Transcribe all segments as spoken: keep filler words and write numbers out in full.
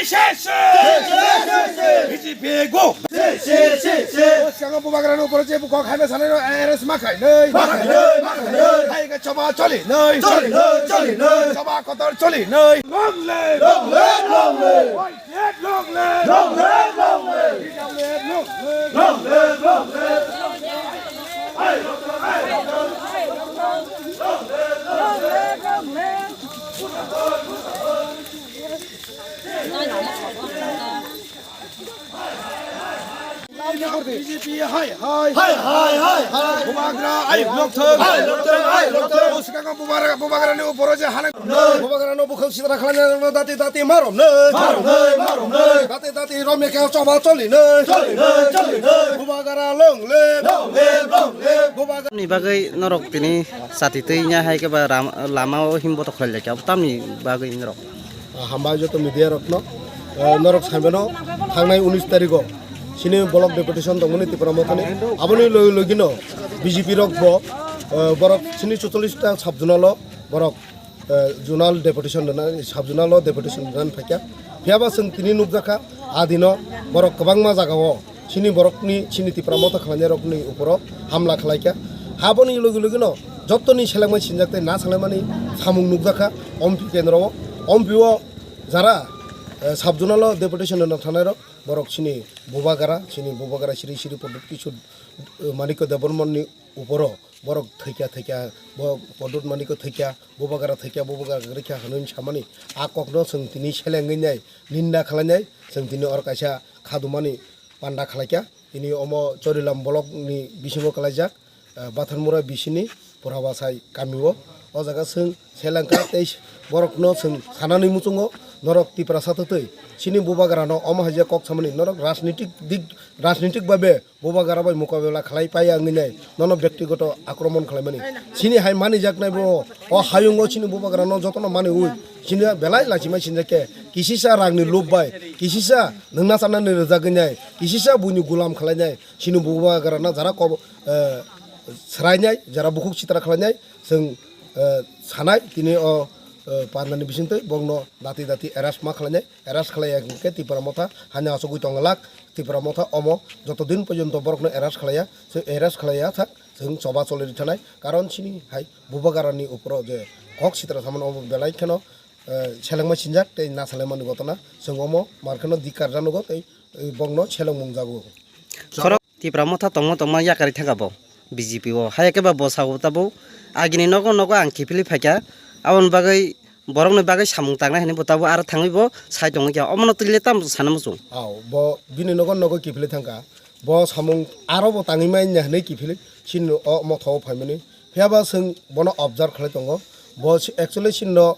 Sis, sis! B J P go! Sis, sis, sis, sis! O swkango bubagrani upor je bukok haino sanai no arrest ma khainai. Ma khainai, ma khainai. Hai ka choba choli nai. Choli nai, choli nai. Choba kotor choli nai. Long live! Long live, long live! White flag long live! Long live, long live! Long live, long live! Long live, long live! Hai, long live, long live! Long live, long live! B J P hai hai. Hai hai hai hai. Bubagra ayuk lokthok. Hai lokthok, hai lokthok. Swkango bubagra, bubagrani uporo je hanai. Bubagrano bukhuk sitra khlainai dati dati marom nai. Marom nai, marom nai. Dati dati romya khe choba choli nai. Choli nai, choli nai. Bubagra long live. Long live, long live. Bubagra ni bagwi norok tini chati twi nya hai khe ba ram-, lama o himbo to khlai lai kha. Tamni bagwi norok. Ah, hambai joto media rokno, ah, norok saimano thangnai unis tarigo chini block deputation tongmani Tipra Mothani, aboni logi logino B J P rok bo, ah, borok chini chuchollis ta sub zonal o borok, ah, zonal deputation rwna, sub zonal o deputation rwna phaikha. Phiyaba chwng tini nukjakha adino borok kwbangma jagao chini borokni, chini Tipra Motha khlainairokni uporo hamla khlaikha. Haboni logi logino jottoni selengmai sinjak tei na selengmani samung nukjakha ompi kendro o. Ompi o jara, eh, sub zonal o deputation rwna thanairok borok chini bubagara, chini bubagara siri siri Pradyot Kishore, eh, Manikya Debbarmani uporo borok thwikha thwikha, bo Pradyot Manikya thwikha, bubagara thwikha, bubagara kwrwikha hwnwi samani a kokno chwng tini selengwi nai, ninda khlainai, chwng tini oro kaisa khadumani panda khlaikha. Tini omo Chorilam block ni bisingo kalaijak, ah, Bathanmura bisini Purabasai kamio. O jaga chwng selengkha tei borokno chwng sanani muchungo norok Tiprasa twtwi chini bubagrano omo hai je kok samani norok rajnitik dik, rajnitik babe bubagra bai mukabela khlai paiya wngwi nai nono bektigoto akromon khlaimani. Chini hai manijaknai bo o hayungo chini bubagrano jotono maniwi chini belai lachimai sinjakhe kisisa rangni lob bai kisisa nwngna chanani rwjagwi nai kisisa buini gulam khlainai. Chini bubagrano jara kobo, eh, swrainai, jara bukhuk sitra khlainai, chwng, eh, sanai, tini o, eh, pandani bisingtwi bokno dati dati arrest ma khlainai, arrest khlaiya hwnkhe Tipra Motha hani achugwi tongwlak, Tipra Motha omo joto din porjonto borokno arrest khlaiya, chwng arrest khlaiya thak, chwng choba choli rwthanai, karon chini hai bubagrani uporo je kok sitra samani obo belai kheno, eh, selengma sinjak tei na selengmani gotona, chwng omo mar kheno dikar janugo tei, eh, bokno selengmung jago. Khorok Tipra Motha tongma tongma yakarwi thangkha bo B J P o. Haiya khe ba bo sao tabuk agini nogo nogo ang kiphilwi phaikha. Aboni bagwi borokni bagwi samung tangnai hwnwi bo tabuk aro thangwi bo sai tongwi kha. Omono twi le tamo sana muchung? Ao, bo bini nogo nogo kiphilwi thangkha. Bo samung aro bo tangwi manya hwnwi kiphilwi chini o motha o phaimani. Phiyaba chwng bono observe khlai tongo. Bo si-, actually chini no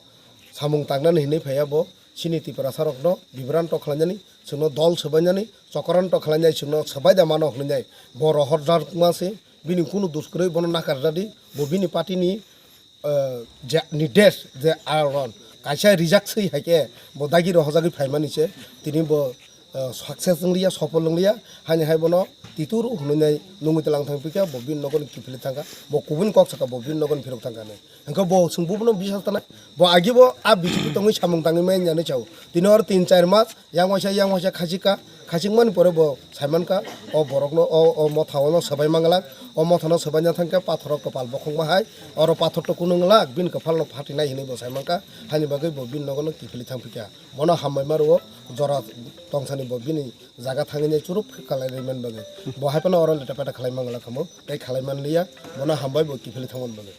samung tangnani hwnwi phaiya bo. Chini Tiprasarokno bibranto khlainani, chwngno dol swbainani, chokranto khlainai, chwngno swbai da mano hwnwi nai. Bo rohorjakma se, bini kunu dus kwrwi bono nakarjadi, bo bini party ni, eh, je, ni desh je aron kaisa rijak swi hai khe bo dagi rohorjagwi phaimani se, tini bo, eh, success wngliya, sopol wngliya, haini hai bono tituru hwnwi nai nungwi tlang thang phikha, bo bini nogo ni kiphilwi thangkha, bo kubun kok sakha, bo bini nogo ni phirok thangkha nai. Hwnkhe bo chwng bubuno bisas tanai. Bo agi bo a B J P tongwi samung tangwi manya hinwi sao. Tini oro tin char mas yang waisa yang waisa khachikha. Khachikmani pore bo saimankha o borokno o, o motha ono swbai manglak. O mothano swbaina thangkhe pathoro kwpal bokhokma hai. Oro pathor to kunu wnglak bini kwphalno phatinai hinwi bo saimankha. Haini bagwi bo bini nogono kiphilwi thangphikha. Bono hambai ma rwo jora tongsani bo bini jaga thangwi churuk khe kalai rwimani bagwi. Bo hai phano oro leta peta khlai manglak khamu. Tei khlai manliya. Bono hambai bo kiphilwi thangmani bagwi.